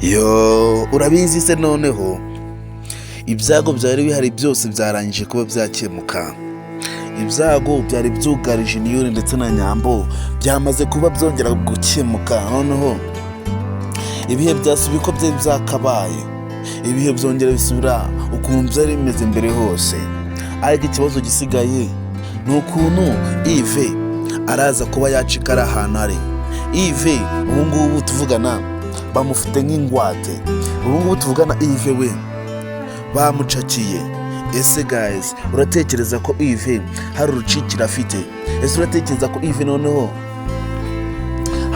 Yo, urabizi se? Noneho ibyago byari bihari byose byarangije kuba byakemuka. Ibyago byari byugarije Niyori ndetse na Nyambo byamaze kuba byongera gukemuka. Noneho ibihe byasubiye uko byari byakabaye, ibihe byongera bisubira ukuntu byari bimeze mbere hose. Ariko ikibazo gisigaye ni ukuntu Yves araza kuba yacika ari ahantu ari. Yves ubu ngubu tuvugana bamufite nk'ingwate. Ubu ngubu tuvugana Yves we bamucakiye. Ese guys, uratekereza ko Yves hari urucikiro afite? Ese uratekereza ko Yves noneho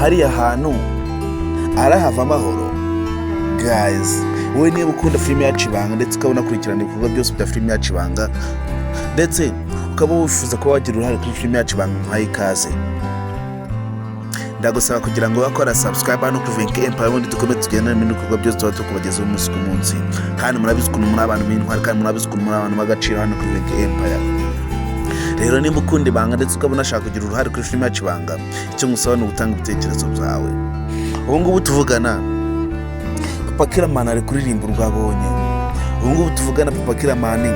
hariya hantu arahava amahoro? Guys, wowe niba ukunda filime yacu Ibanga, ndetse ukaba unakurikirana ibikorwa byose bya filime yacu Ibanga, ndetse ukaba wifuza kuba wagira uruhare kuri filime yacu Ibanga, nkaho ikaze. Ndagusaba kugira ngo wakora subscribe hano kuri Venke Empire, ubundi dukomeze tugendane n'ibikorwa byose tuba tukubagezaho umunsi ku munsi. Kandi murabizi ukuntu muri abantu b'intwari, kandi murabizi ukuntu muri abantu b'agaciro hano kuri Venke Empire. Rero niba ukunda Ibanga, ndetse ukaba unashaka kugira uruhare kuri filime yacu Ibanga, icyo ngusaba ni ugutanga ibitekerezo byawe. Ubu ngubu tuvugana Papa Kiramani ari kuririmba urwo abonye. Ubu ngubu tuvugana Papa Kiramani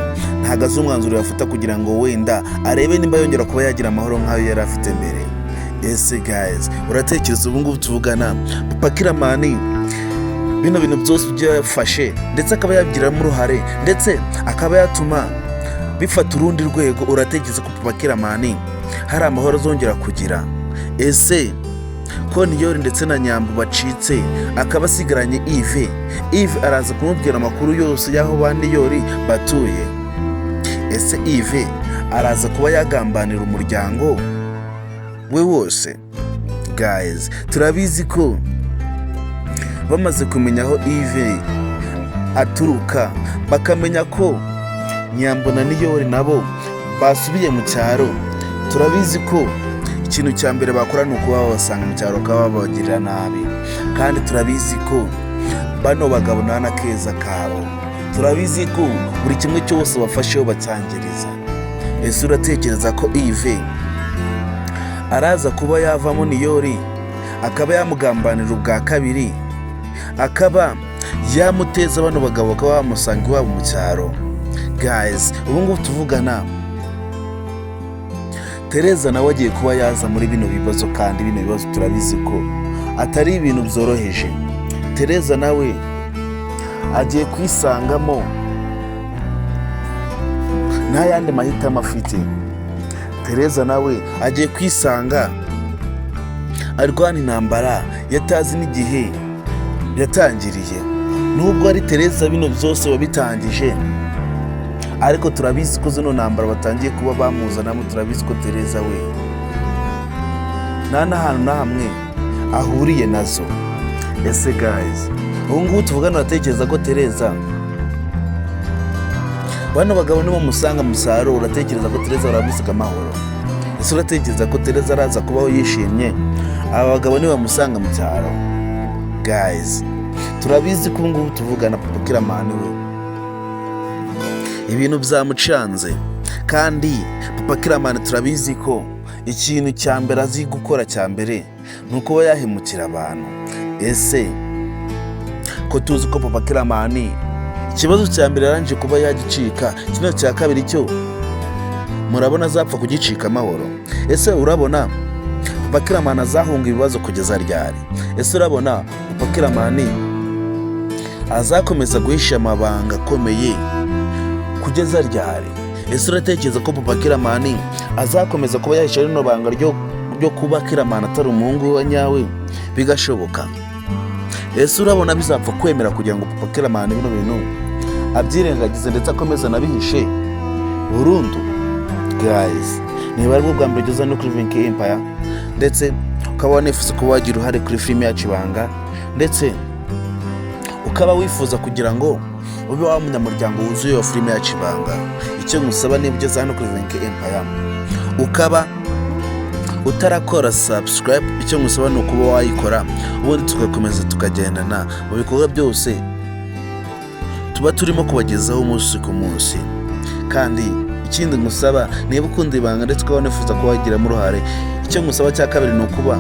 ntabwo azi umwanzuro yafata kugira ngo wenda arebe nimba yongera kuba yagira amahoro nk'ayo yari afite mbere. Ese guys, uratekereza ubu ngubu tuvugana Papa Kiramani bino bintu byose ibyo yafashe, ndetse akaba yabigiramo uruhare, ndetse akaba yatuma bifata urundi rwego, uratekereza ko Papa Kiramani hari amahoro azongera kugira? Ese ko Niyori ndetse na Nyambo bacitse, akaba asigaranye Yves, Yves araza kumubwira amakuru yose y'aho ba Niyori batuye? Ese Yves araza kuba yagambanira umuryango we wose? Guys, turabizi ko bamaze kumenya aho Yves aturuka, bakamenya ko Nyambo na Niyori nabo basubiye mu cyaro, turabizi ko ikintu cya mbere bakora ni ukuba babasanga mu cyaro, bakaba babagirira nabi. Kandi turabizi ko bano bagabo nta na keza kabo. Turabizi ko buri kimwe cyose bafasheho bacyangiriza. Ese uratekereza ko Yves araza kuba yavamo Niyori, akaba yamugambanira ubwa kabiri, akaba yamuteza bano bagabo, bakaba bamusanga iwabo mu cyaro? Guys, ubu ngubu tuvugana Tereza nawe agiye kuba yaza muri bino bibazo, kandi bino bibazo turabizi ko atari ibintu byoroheje. Tereza nawe agiye kwisangamo nta yandi mahitamo afite. Tereza nawe agiye kwisanga arwana intambara yatazi n'igihe yatangiriye. Nubwo ari Tereza bino byose wabitangije, ariko turabizi ko zino ntambara batangiye kuba bamuzanamo, turabizi ko Tereza we nta n'ahantu na hamwe ahuriye nazo. Ese guys, ubu ngubu tuvugana uratekereza ko Tereza, bano bagabo nibamusanga mu cyaro, uratekereza ko Tereza baramusiga amahoro? Ese uratekereza ko Tereza araza kubaho yishimye aba bagabo nibamusanga mu cyaro? Guys, turabizi ko ubu ngubu tuvugana Papa Kiramani we ibintu byamucanze. Kandi Papa Kiramani turabizi ko ikintu cya mbere azi gukora cya mbere ni ukuba yahemukira abantu. Ese ko tuzi ko Papa Kiramani ikibazo cya mbere yarangije kuba yagicika, kino cya kabiri cyo murabona azapfa kugicika amahoro? Ese urabona Papa Kiramani azahunga ibibazo kugeza ryari? Ese urabona Papa Kiramani azakomeza guhisha amabanga akomeye kugeza ryari? Ese uratekereza ko Papa Kiramani azakomeza kuba yahisha rino banga ryo kuba Kiramani atari umuhungu we nyawe bigashoboka? Ese urabona bizapfa kwemera kugira ngo Papa Kiramani bino bintu abyirengagize, ndetse akomeze anabihishe burundu? Guys, niba aribwo bwa mbere ugeze no kuri Vinki Empire, ndetse ukaba wanifuza kuba wagira uruhare kuri filime yacu Ibanga, ndetse ukaba wifuza kugira ngo ube wa munyamuryango wuzuye wa filime yacu Ibanga, icyo ngusaba, niba ugeze hano kuri Vinki Empire ukaba utarakora subscribe, icyo ngusaba ni ukuba wayikora, ubundi tugakomeza tukagendana mu bikorwa byose tuba turimo kubagezaho umunsi ku munsi. Kandi ikindi ngusaba, niba ukunda Ibanga ndetse ukaba wanifuza kuba wagiramo uruhare, icyo ngusaba cya kabiri ni ukuba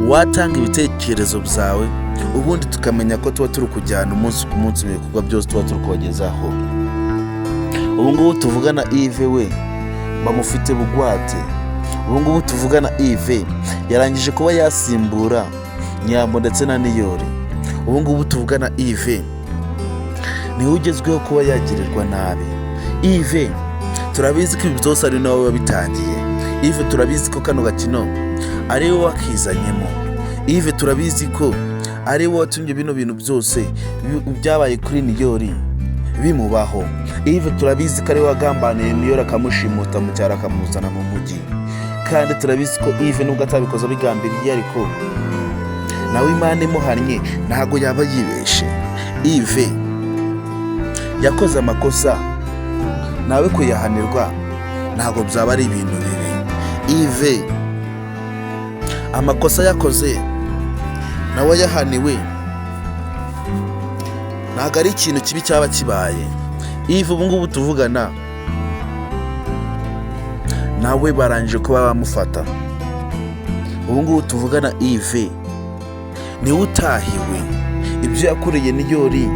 Watanga ibitekerezo byawe, ubundi tukamenya ko tuba turi kujyana umunsi ku munsi mu bikorwa byose tuba turi kubagezaho. Ubu ngubu tuvugana, Yves we bamufite bugwate. Ubu ngubu tuvugana, Yves yarangije kuba yasimbura Nyambo ndetse na Niyori. Ubu ngubu tuvugana, Yves niwe ugezweho kuba yagirirwa nabi. Yves turabizi ko ibi byose ari nawe wabitangiye. Yves turabizi ko kano gakino ari we wakizanyemo. Yves turabizi ko ari we watumye bino bintu byose byabaye kuri Niyori bimubaho. Yves turabizi ko ari we wagambaniye Niyori, akamushimuta mu cyaro akamuzana mu mujyi. Kandi turabizi ko Yves, nubwo atabikoze abigambiriye, ariko nawe Imana imuhannye ntabwo yaba yibeshe. Yves yakoze amakosa, nawe kuyahanirwa ntabwo byaba ari ibintu bibi. Yves amakosa yakoze nawe yahaniwe, ntabwo ari ikintu kibi cyaba kibaye. Yves ubu ngubu tuvugana nawe barangije kuba bamufata. Ubu ngubu tuvugana, Yves niwe utahiwe. Ibyo yakoreye Niyori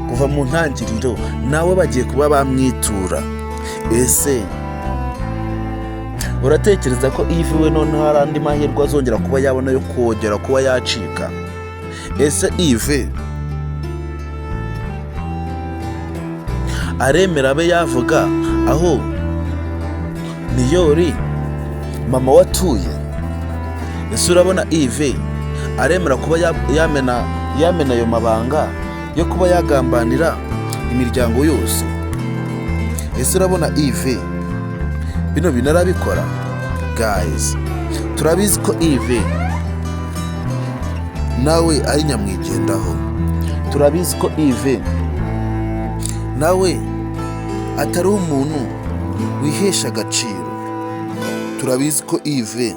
kuva mu ntangiriro, nawe bagiye kuba bamwitura. Ese uratekereza ko Yves we noneho hari andi mahirwe azongera kuba yabona yo kongera kuba yacika? Ese Yves aremera abe yavuga aho Niyori mama watuye? Ese urabona Yves aremera kuba yamena ayo mabanga yo kuba yagambanira imiryango yose? Ese urabona Yves bino bintu arabikora? Guys, turabizi ko Yves nawe ari nyamwigendaho. Turabizi ko Yves nawe atari umuntu wihesha agaciro. Turabizi ko Yves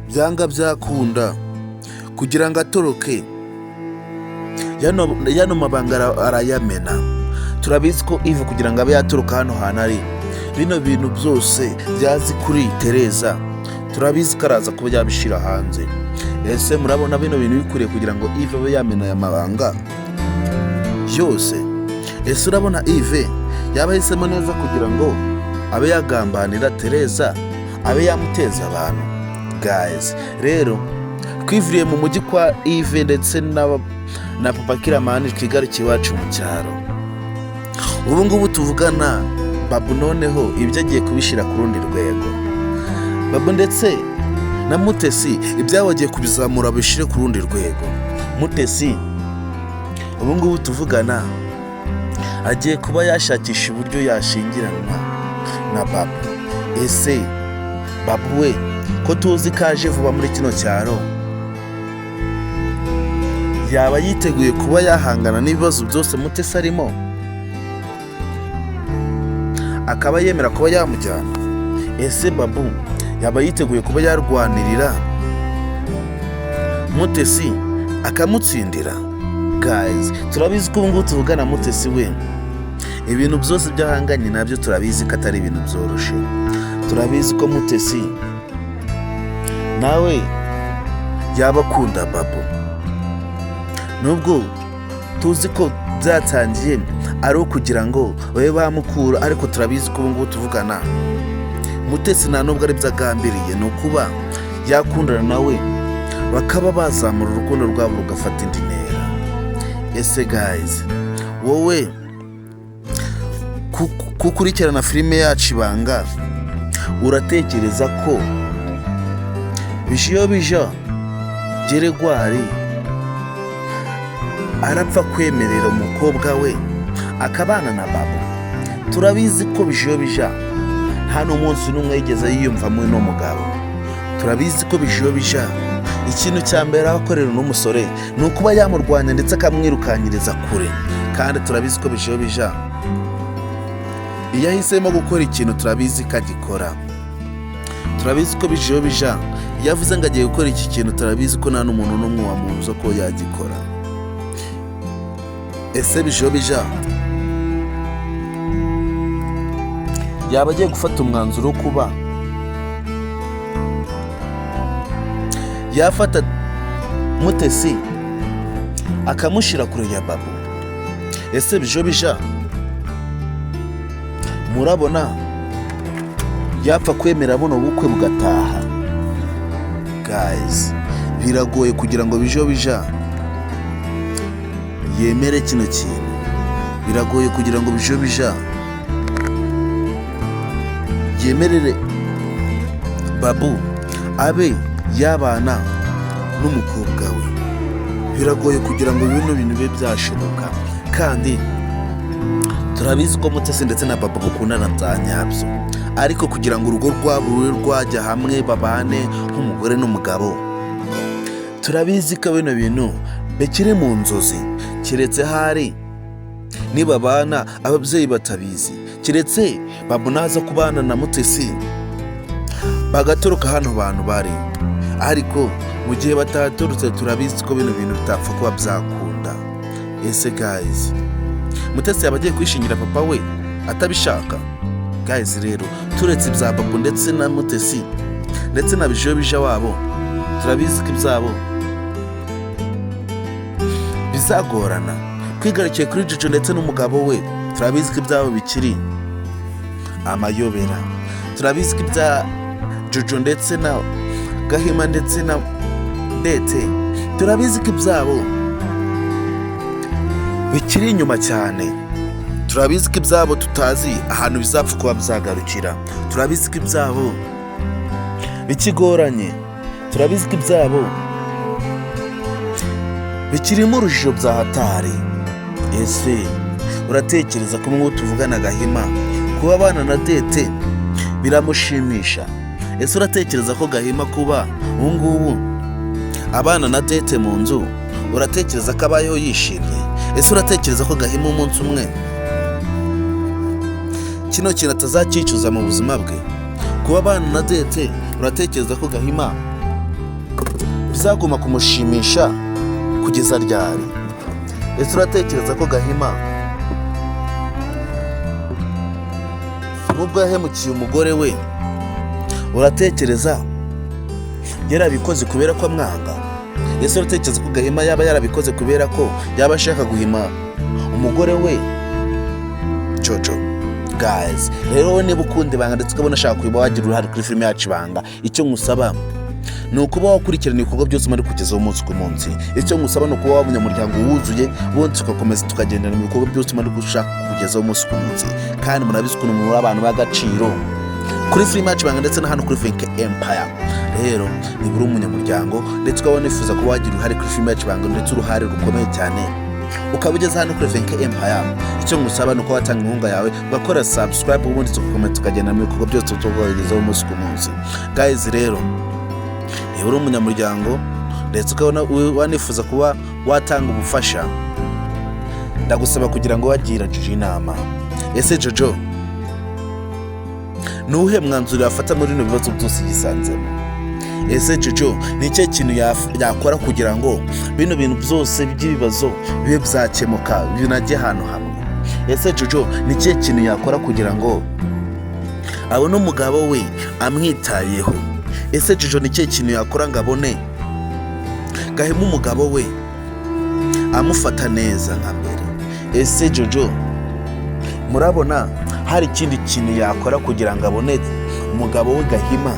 byanga byakunda kugira ngo atoroke yano mabanga arayamena. Turabizi ko Yves kugira ngo abe yatoroka hano hantu ari, bino bintu byose byazi kuri Tereza, turabizi ko araza kuba yabishyira hanze. Ese murabona bino bintu bikwiriye kugira ngo Yves abe yamena aya mabanga yose? Ese urabona Yves yaba ahisemo neza kugira ngo abe yagambanira Tereza, abe yamuteza abantu? Guys, rero twiviriye mu mujyi kwa Yves ndetse na Papa Kiramani, twigarukiye iwacu mu cyaro. Ubu ngubu tuvugana, Babu noneho ibyo agiye kubishyira ku rundi rwego. Babu ndetse na Mutesi ibyabo agiye kubizamura bishyire ku rundi rwego. Mutesi ubu ngubu tuvugana agiye kuba yashakisha uburyo yashyingiranwa na Babu. Ese Babu we ko tuzi ko aje vuba muri kino cyaro, yaba yiteguye kuba yahangana n'ibibazo byose Mutesi arimo, akaba yemera kuba yamujyana? Ese Babu yaba yiteguye kuba yarwanirira Mutesi akamutsindira? Guys, turabizi ko ubu ngubu tuvugana Mutesi we ibintu byose byahanganye nabyo turabizi ko atari ibintu byoroshye. Turabizi ko Mutesi nawe yaba akunda Babu, nubwo tuzi ko byatangiye ari ukugira ngo babe bamukura, ariko turabizi ko ubu ngubu tuvugana Mutesi nta nubwo aribyo agambiriye, ni ukuba yakundana nawe bakaba bazamura urukundo rwabo rugafata indi ntera. Ese guys, wowe kukurikirana filime yacu Ibanga, uratekereza ko Bijiyobija Geregwari arapfa kwemerera umukobwa we akabana na Babu? Turabizi ko Bijiyobija nta n'umunsi n'umwe yigeze yiyumvamo uno mugabo. Turabizi ko Bijiyobija ikintu cya mbere aba akorera uno musore ni ukuba yamurwanya ndetse akamwirukanyiriza kure. Kandi turabizi ko Bijiyobija iyo ahisemo gukora ikintu turabizi ko agikora. Turabizi ko Bijiyobija iyo avuze ngo agiye gukora iki kintu, turabizi ko nta n'umuntu n'umwe wamubuza ko yagikora. Ese Bijiyobija yaba agiye gufata umwanzuro wo kuba Yafata Mutesi akamushyira kure ya Babu? Ese Bijobija murabona yapfa kwemera buno bukwe bugataha? Guys, biragoye kugira ngo Bijobija yemere kino kintu. Biragoye kugira ngo Bijobija yemerere Babu abe yabana n'umukobwa we. Biragoye kugira ngo bino bintu bibe byashoboka, kandi turabizi ko Mutesi ndetse na Baba bakundana bya nyabyo, ariko kugira ngo urugo rwabo rube rwajya hamwe, babane nk'umugore n'umugabo, turabizi ko bino bintu bikiri mu nzozi, keretse hari nibabana ababyeyi batabizi, keretse Babu naza kubana na Mutesi bagatoroka hano bantu bari. Ariko mu gihe bataturutse, turabizi ko bino bintu bitapfa kuba byakunda. Ese guys, Mutesi yaba agiye kwishingira papa we atabishaka? Guys, rero turetse ibya Babu ndetse na Mutesi ndetse na Bijobija wabo, turabizi ko ibyabo bizagorana. Twigarukiye kuri Jojo ndetse n'umugabo we, turabizi ko ibyabo bikiri amayobera. Turabizi ko ibya Jojo ndetse na Gahima ndetse na Dete, turabizi ko ibyabo bikiri inyuma cyane. Turabizi ko ibyabo tutazi ahantu bizapfa kuba byagarukira. Turabizi ko ibyabo bikigoranye. Turabizi ko ibyabo bikirimo urujijo bya hatari. Ese uratekereza ko nk'ubu tuvugana Gahima kuba abana na Dete biramushimisha? Ese uratekereza ko Gahima kuba ubu ngubu abana na Dete mu nzu, uratekereza ko abayeho yishimye? Ese uratekereza ko Gahima umunsi umwe kino kintu atazacyicuza mu buzima bwe, kuba abana na Dete? Uratekereza ko Gahima bizaguma kumushimisha kugeza ryari? Ese uratekereza ko Gahima, nubwo yahemukiye umugore we, uratekereza yarabikoze kubera ko amwanga? Ese uratekereza ko Gahima yaba yarabikoze kubera ko yaba ashaka guhima umugore we Jojo? Guys, rero wowe niba ukunda Ibanga ndetse ukabona ashaka kuba wagira uruhare kuri filime yacu Ibanga, icyo nkusaba ni ukuba wakurikirana ibikorwa byose umara kugezaho umunsi ku munsi. Icyo nkusaba ni ukuba waba umunyamuryango wuzuye, ubundi tugakomeza tukagendana mu bikorwa byose umara gushaka kugezaho umunsi ku munsi. Kandi murabizi ukuntu muri abantu b'agaciro kuri filime yacu Ibanga ndetse na hano kuri Venke Empire. Rero niba uri umunyamuryango ndetse ukaba wanifuza kuba wagira uruhare kuri filime yacu Ibanga, ndetse uruhare rukomeye cyane, ukaba ugeze hano kuri Venke Empire, icyo ngusaba ni uko watanga inkunga yawe, ugakora subscribe, ubundi tugakomeza tukagendana mu bikorwa byose tukagezaho umunsi ku munsi. Guys, rero niba uri umunyamuryango ndetse ukabona wanifuza kuba watanga ubufasha, ndagusaba kugira ngo wagira Jojo inama. Ese Jojo ni uwuhe mwanzuro yafata muri bino bibazo byose yisanzemo? Ese Jojo ni ikihe kintu yakora kugira ngo bino bintu byose by'ibibazo bibe byakemuka, binajye ahantu hamwe? Ese Jojo ni ikihe kintu yakora kugira ngo abone umugabo we amwitayeho? Ese Jojo ni ikihe kintu yakora ngo abone Gahima umugabo we amufata neza nka mbere? Ese Jojo murabona hari ikindi kintu yakora kugira ngo abone umugabo we Gahima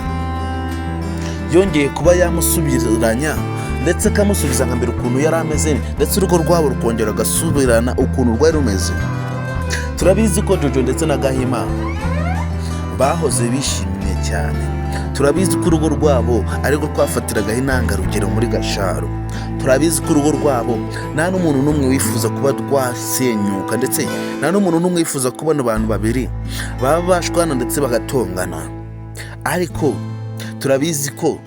yongeye kuba yamusubiranya, ndetse akamusubiza nka mbere ukuntu yari ameze, ndetse urugo rwabo rukongera rugasubirana ukuntu rwari rumeze? Turabizi ko Jojo ndetse na Gahima bahoze bishimye cyane. Turabizi ko urugo rwabo arirwo twafatiragaho intangarugero muri Gasharu. Turabizi ko urugo rwabo nta n'umuntu n'umwe wifuza kuba rwasenyuka, ndetse nta n'umuntu n'umwe wifuza kubona abantu babiri baba bashwana ndetse bagatongana. Ariko turabizi ko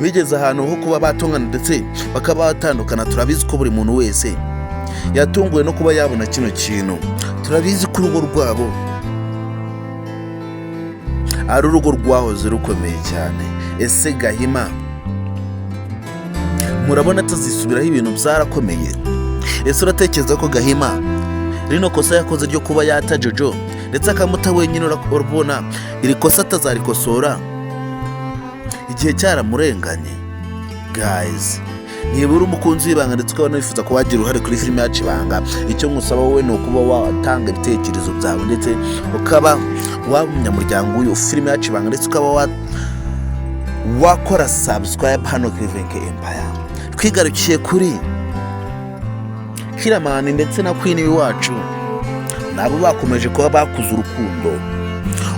bigeze ahantu ho kuba batongana ndetse bakaba batandukana. Turabizi ko buri muntu wese yatunguwe no kuba yabona kino kintu. Turabizi ko urugo rwabo ari urugo rwahoze rukomeye cyane. Ese Gahima murabona atazisubiraho? Ibintu byarakomeye. Ese uratekereza ko Gahima rino kosa yakoze ryo kuba yata Jojo ndetse akamuta wenyine, urabona iri kosa atazarikosora igihe cyaramurenganye? Guys, niba uri umukunzi w'Ibanga ndetse ukaba wifuza kuba wagira uruhare kuri filime yacu Ibanga, icyo ngusaba wowe ni ukuba watanga ibitekerezo byawe, ndetse ukaba waba umunyamuryango w'iyo filime yacu Ibanga, ndetse ukaba wakora subscribe hano kuri Venke Empire. Twigarukiye kuri Kiramani ndetse na Queen wacu, nabo bakomeje kuba bakuze urukundo.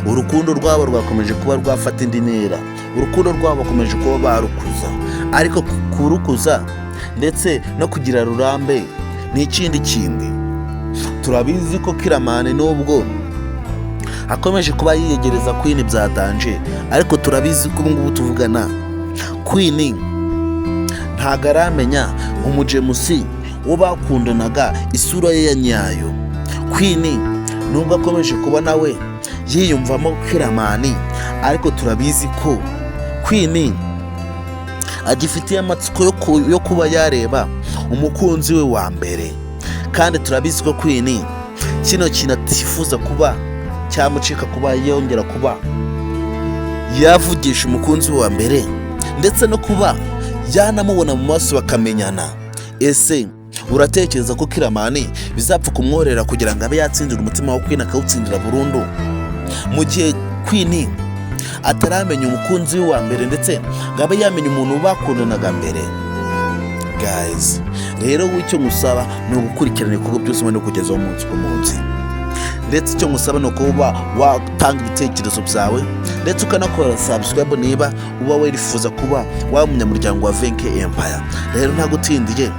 Urukundo rwabo rwakomeje kuba rwafata indi ntera. Urukundo rwabo bakomeje kuba barukuza, ariko kurukuza ndetse no kugira rurambe ni ikindi kindi. Turabizi ko Kiramani, nubwo akomeje kuba yiyegereza Queen bya danger, ariko turabizi ko ubu ngubu tuvugana Queen ntabwo aramenya umujemusi wo bakundanaga isura ye ya nyayo. Queen, nubwo akomeje kuba nawe yiyumvamo Kiramani, ariko turabizi ko Queen agifitiye amatsiko yo kuba yareba umukunzi we wa mbere. Kandi turabizi ko Queen kino kintu atifuza kuba cyamucika, kuba yongera kuba yavugisha umukunzi we wa mbere, ndetse no kuba yanamubona mu maso bakamenyana. Ese uratekereza ko Kiramani bizapfa kumworera kugira ngo abe yatsindira umutima wa Queen, akawutsindira burundu, mu gihe Queen ataramenya umukunzi we wa mbere, ndetse ngo abe yamenya umuntu bakundanaga mbere? Guys, rero icyo ngusaba ni ugukurikirana ibikorwa byose ubona kugezaho umunsi ku munsi, ndetse icyo ngusaba ni ukuba watanga ibitekerezo byawe, ndetse ukanakora subscribe niba uba wifuza kuba waba umunyamuryango wa Venke Empire. Rero ntagutindiye,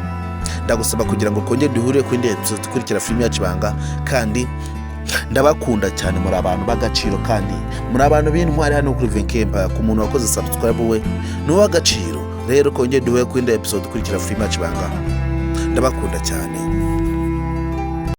ndagusaba kugira ngo kongere duhure ku yindi episode ikurikira filime yacu Ibanga. Kandi ndabakunda cyane, muri abantu b'agaciro kandi muri abantu b'intwari hano kuri Venke Empire. Ku muntu wakoze subscribe, we ni uw'agaciro. Rero kongere duhure ku yindi episode ikurikira filime yacu Ibanga. Ndabakunda cyane.